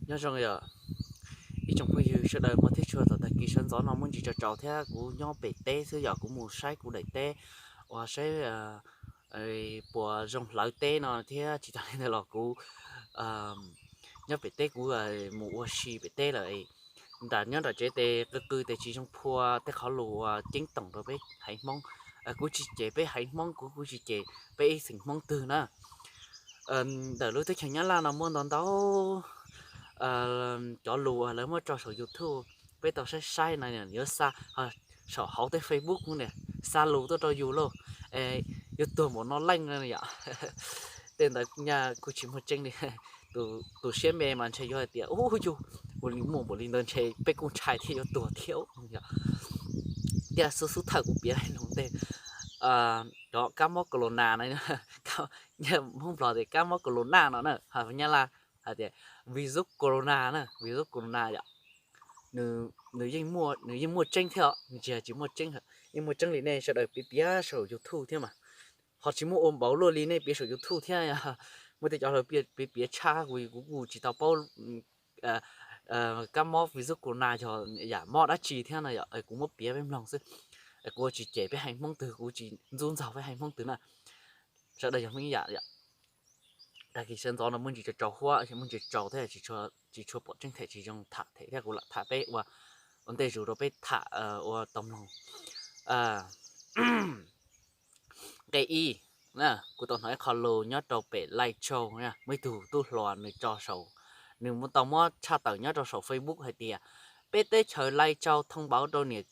Nyob zoo yom, ib tsoom phooj ywg sawv daws, muaj thiab tshua tom tag kis sawv ntxov no muaj ntsis tsaus tsaus thiab kuv nyob pem teb xwb yom, kuv mus saib kuv daim teb uas saib puas zoo hlawv teb no thiab tsis tas li ntawd los kuv nyob pem teb kuv mus ua si pem teb lawm. Nram nyob nram tsev tes qw qw tes tsis zoo phua tej qhov lus uas ceeb toom rau peb haiv Hmoob. Kuv tsis cem peb haiv Hmoob, kuv kuv tsis cem peb ib xeem Hmoob twg na. Ntawm lub teb chaws Nyab Laj no muaj ntau ntau cov lus uas lawv muab tso saum YouTube, peb tau saib saib no yuav xa saum hauv tej Facebook ne, xa lus tuaj rau yus lauj, yuav tuag npaum no leej no yom. Tej ntawd nyaj kuj tsis muaj tseeb li. Tus siab me mas ntshe yuav hais tias ub yug, ua li muaj npaum li ntawd ntshe peb kuj ntshai thiab yuav tuag thiab yom. Tias xub xub thawj kuv piav hais lus tej, cov kab mob corona no, Hmoob Nplog tias kab mob corona no na, Nyab Laj hais tias virus corona na, virus corona yom. Nws yeej muaj tseeb thiab, nws tsis tsis muaj tseeb, yeej muaj tseeb li nej sawv daws piav piav saum YouTube thiab mas. Ho tsis muaj ua npaum luaj li nej piav saum YouTube thiab. Muaj tej cov hluas piav piav tshaj kuv, kuv kuj tsis tau paub kab mob virus corona yog yam mob dab tsi thiab no yom, kuv muab piav peb mloog xwb. Kuv tsis cem peb haiv Hmoob twg, kuv tsis ntxub ntxaug peb haiv Hmoob twg na. Sawv daws yog Hmoob ib yam yom. Tag kis sawv ntxov no muaj ntsis tsaus tsaus huab, muaj ntsis tsaus thiab, tsis tshua pom tseeb them tsis zoo tham them thiab, kuv lam tham peb ua ua ntej zus rau peb tham ua tau mloog. Nqe ib, kuv tau hnov ib qho lus nyob rau pem Lai Châu, muaj ib tug tub hluas nws tso saum, nws tau muab tshaj tawm nyob rau saum Facebook hais tias peb teb chaws Lai Châu thông báo rau niam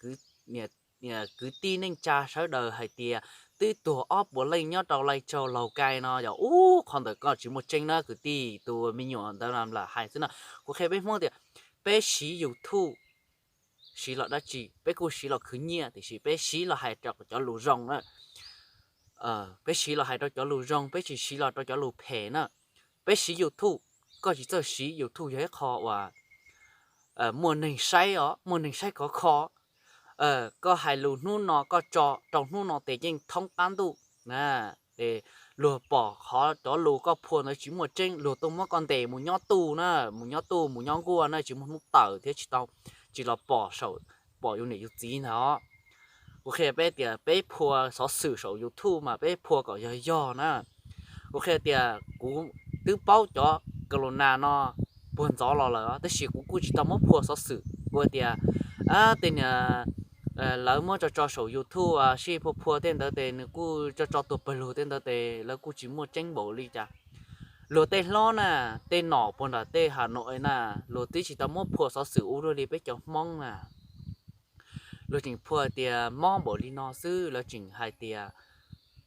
kwv tij neej tsa sawv daws hais tias twb tuag ob puas leej nyob rau Lai Châu Lào Cai no yom. Ub, qhov ntawd koj tsis muaj tseeb na kwv tij, tus me nyuam ntawd lam hais xwb na. Kuv qhia peb Hmoob tias peb siv YouTube siv los dab tsi? Peb kuj siv los khwv nyiaj tiam sis peb siv los hais rau cov lus zoo na. Peb siv los hais rau cov lus zoo, peb tsis siv los rau cov lus phem na. Peb siv YouTube, koj tsis txawj siv YouTube yog ib qho uas muaj neeg saib os, muaj neeg saib khov kho. Koj hais lus hnub no koj tso rau hnub no tes yeej thoob qab ntuj. Luag pom qhov cov lus koj phua ntawd tsis muaj tseeb, luag tuaj muab koj ntes mus nyob tuj na, mus nyob tuj mus nyob nkuaj na, tsis muaj hnub tawm thiab tsis tau, tsis los pom saum, pom yus niam yus txiv ntag. Kuv qhia peb tias peb phua xov xwm saum YouTube mas peb phua kom yog yog na. Kuv qhia tias kuv twb paub cov corona no puag ntxov los lawm tab sis kuv kuj tsis tau muab phua xov xwm. Kuv tias tej niag lawv muab tso tso saum YouTube sib phua phua tej ntawd tes nws kuj tso tso tuag pawg lug tej ntawd tes lawv kuj tsis muaj tseeb npaum li cas. Luag tej hlob na, tej nom puag nram tej Hà Nội na, luag twb tsis tau muab phua xov xwm ua luaj li peb cov Hmoob na. Luag tseem phua tias mob npaum li no xwb, lawv tseem hais tias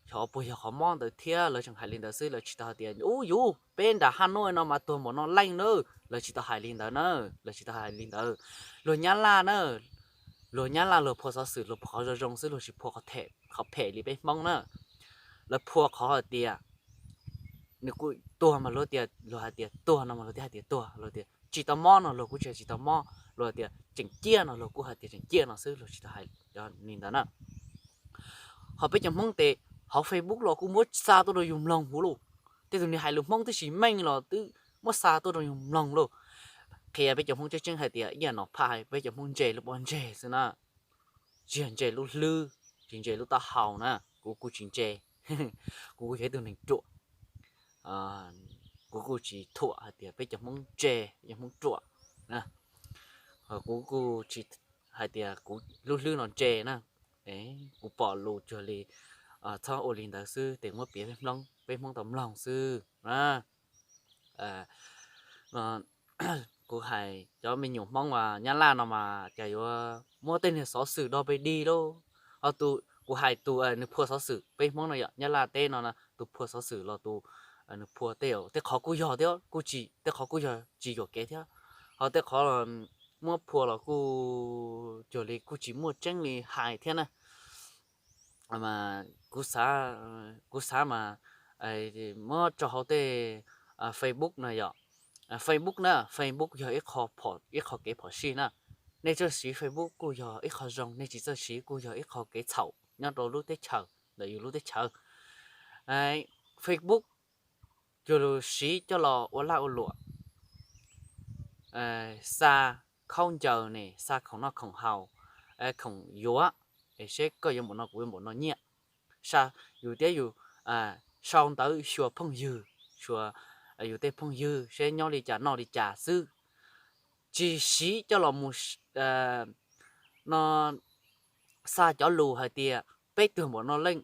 xyov puas yog qhov mob ntawd thiab, lawv tseem hais li ntawd xwb, lawv tsis tau hais tias ub yus peb nram Hà Nội no mas tuag npaum no leej na, lawv tsis tau hais li ntawd na, lawv tsis tau hais li ntawd. Luag Nyab Laj na, luag Nyab Laj luag phua xov xwm luag phua qhov zoo zoo xwb, luag tsis phua qhov phem li peb Hmoob na. Lawv phua qhov hais tias nws kuj tuag mas luag tias, luag hais tias tuag no mas luag thiaj hais tias tuag, luag tias tsis tau mob no luag kuj tsis hais tsis tau mob, luag tias tseem ciaj no luag kuj hais tias tseem ciaj no xwb, luag tsis tau hais li ntawd na. Ho peb cov Hmoob tes hauv Facebook los kuj muab xa tuaj rau yus mloog huv lauj. Tej tug niag hais lus Hmoob tib si meej los twb muab xa tuaj rau yus mloog lauj. Qhia peb cov Hmoob tseeb tseeb hais tias ib yam no phaj peb cov Hmoob ntse lub pob ntseg xwb na. Tsis yog ntse lub hlwb, tsis ntse lub taub hau na, kuv kuj tsis ntse. Kuv kuj yog ib tug neeg ruam. Kuv kuj tsis thuam hais tias peb cov Hmoob ntse, peb cov Hmoob ruam. Kuv kuj tsis hais tias kuv lub hlwb no ntse na. Kuv pom lus cuag li txhob ua li ntawd xwb tes muab piav peb Hmoob tau mloog xwb. Kuv hais cov me nyuam Hmoob as Nyab Laj no mas cas yuav muab tej niag xov xwm do pes dig lauj. Ho tus kuv hais tus nws phua xov xwm peb Hmoob no yom, Nyab Laj teb no, tus phua xov xwm los tus nws phua tej, tej qhov kuj yog thiab kuj tsis, tej qhov kuj yog tsis yuam kev thiab. Ho tej qhov muab phua los kuj cuag li kuj tsis muaj tseeb li hais thiab na. Kuv xav mas muab tso hauv tej Facebook no yom. Facebook na, Facebook yog ib qho kev phom sij na. Nej txawj siv Facebook kuj yog ib qho zoo, nej tsis txawj siv kuj yog ib qho kev txhaum nyob rau lub teb chaws, ntawm yus lub teb chaws. Facebook yus siv coj los ua laj ua luam, xa khaub ncaws ne, xa khoom noj khoom haus, khoom yuav, es seb koj yuav npaum no kuv yuav npaum no nyiaj. Yus thiab yus sau ntawv xyuas phooj ywg, xyuas yus tej phooj ywg seb nyob li cas noj li cas xwb. Tsis siv coj los mus no xa cov lus hais tias peb tuag npaum no leej,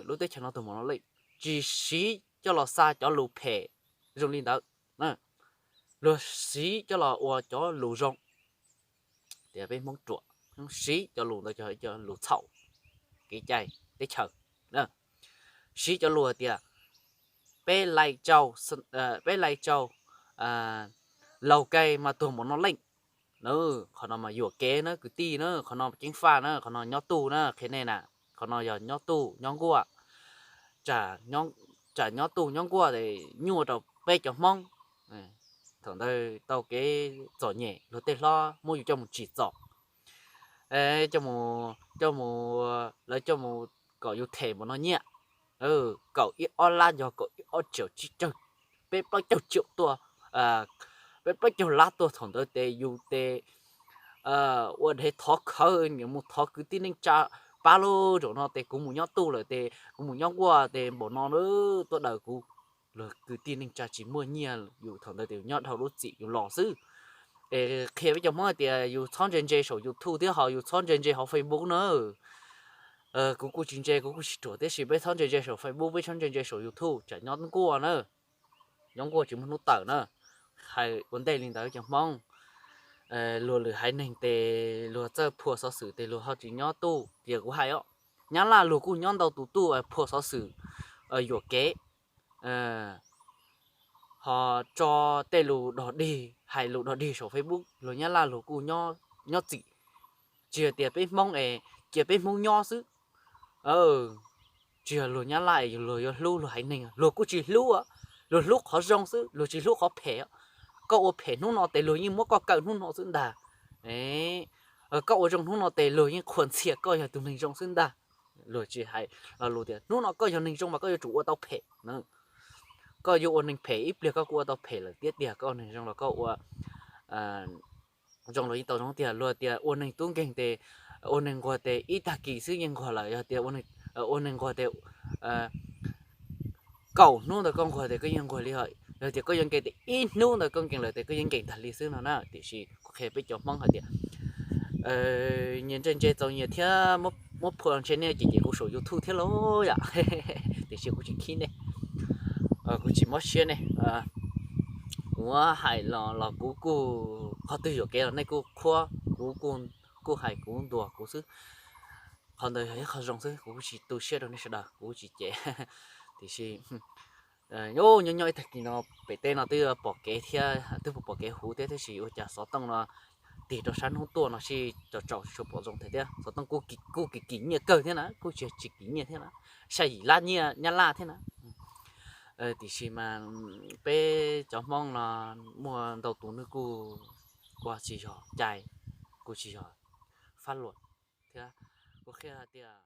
lub teb chaws no tuag npaum no leej, tsis siv coj los xa cov lus phem zoo li ntawd. Luag siv coj los ua cov lus zoo, tias peb Hmoob ruam, siv cov lus ntawd, cov lus txhaum kev cai teb chaws. Siv cov lus hais tias peb Lai Châu, peb Lai Châu, Lào Cai mas tuag npaum no leej. Qhov no mas yuam kev na kwv tij na, qhov no ceev faj na, qhov no nyob tuj na, qhia nej na, qhov no yog nyob tuj nyob nkuaj. Tsam nyob tuj nyob nkuaj es nyuaj rau peb cov Hmoob. Thaum ntawd tau kev txom nyem luag tej hlob muab yus coj mus tsim txom, coj mus, lawv coj mus kom yus them npaum no nyiaj, kaum ib ob lab yog kaum ib ob triệu tsib caug, peb plaub caug triệu tuaj, peb plaub caug lab tuaj. Thaum ntawd ces yus ces ua dhev thov khawv, mus thov kwv tij neej tsa pab lub zaum no ces kuv mus nyob tuj lawm ces kuv mus nyob nkuaj ces npaum no tuaj daws kuv. Luag kwv tij neej tsa tsis muaj nyiaj, yus thaum ntawd ces yus nyob dhau lub txim yus los xwb. Es qhia peb cov Hmoob hais tias yus txhob ntse ntse saum YouTube thiab ho yus txhob ntse ntse hauv Facebook na. Kuv kuj tsis ntse, kuv kuj tsis ruam, tiam sis peb txhob ntse ntse saum Facebook, peb txhob ntse ntse saum YouTube, tsam nyob nkuaj na, nyob nkuaj tsis muaj hnub tawm na. Hais ua ntej li ntawd cov Hmoob, luag lwm haiv neeg ces luag txawj phua xov xwm ces luag ho tsis nyob tuj. Tias kuv hais os, Nyab Laj luag kuj nyob ntau tus tuj phua xov xwm yuam kev, ho tso tej lus dog dig, hais lus dog dig saum Facebook, luag Nyab Laj luag kuj nyob txim. Tsis hais tias peb Hmoob es cia peb Hmoob nyob xwb. Tsis yog luag Nyab Laj es luag yuav hlub luag haiv neeg, luag kuj tsis hlub, luag hlub qhov zoo xwb, luag tsis hlub qhov phem. Koj ua phem hnub no ces luag yeej muab koj kaw hnub no xwb ntag. Koj ua zoo hnub no ces luag yeej qhuas ntxhias koj yog tus neeg zoo xwb ntag. Luag tsis hais lo lus tias hnub no koj yog neeg zoo mas koj yuav tsum ua tau phem. Koj yuav ua neeg phem ib pliag koj kuj ua tau phem lawm thiab tiag, koj ua neeg zoo los koj ua zoo los yeej tau zoo tiag. Luag tias ua neeg tub nkeeg ces ua neeg nquag ces ib tag kis xwb yeej nquag lawm, yog tias ua neeg nquag ces kaum hnub ntawd koj nquag ces koj yeej nquag li, yog tias koj yuav nkees ces ib hnub ntawd koj nkees lawm ces koj yeej nkees tag li xwb no na. Tiam sis kuv qhia peb cov Hmoob hais tias nyias ntse ntse txaus nyias thiab, muab phua ntshe nej cem cem kuv saum YouTube thiab lauj yom. Tiam sis kuv tsis khib nej, kuv tsis mob siab nej. Kuv hais los los kuv kuj, qhov twg yuam kev los nej kuj qhuab, kuv kuj hais kuv ntuas kuv xwb. Qhov ntawd yog ib qho zoo xwb, kuv kuj tsis tu siab rau nej sawv daws, kuv tsis cem. Tiam sis nyob nyob ib tag kis no pem teb no twb pom kev thiab, twb pom kev huv thiab, tab sis ua cas xov tooj no tig rau sab hnub tuaj no sib tso tsaus tsis pom zoo thiab. Xov tooj kuj kim nyiaj kawg thiab na, kuj tsis tsis kim nyiaj thiab na, xya yim lab nyiaj Nyab Laj thiab na. Tiam sis mas peb cov Hmoob no muaj ntau tus nws kuj, kuj tsis yog cai, kuj tsis yog fab luam thiab. Kuv qhia hais tias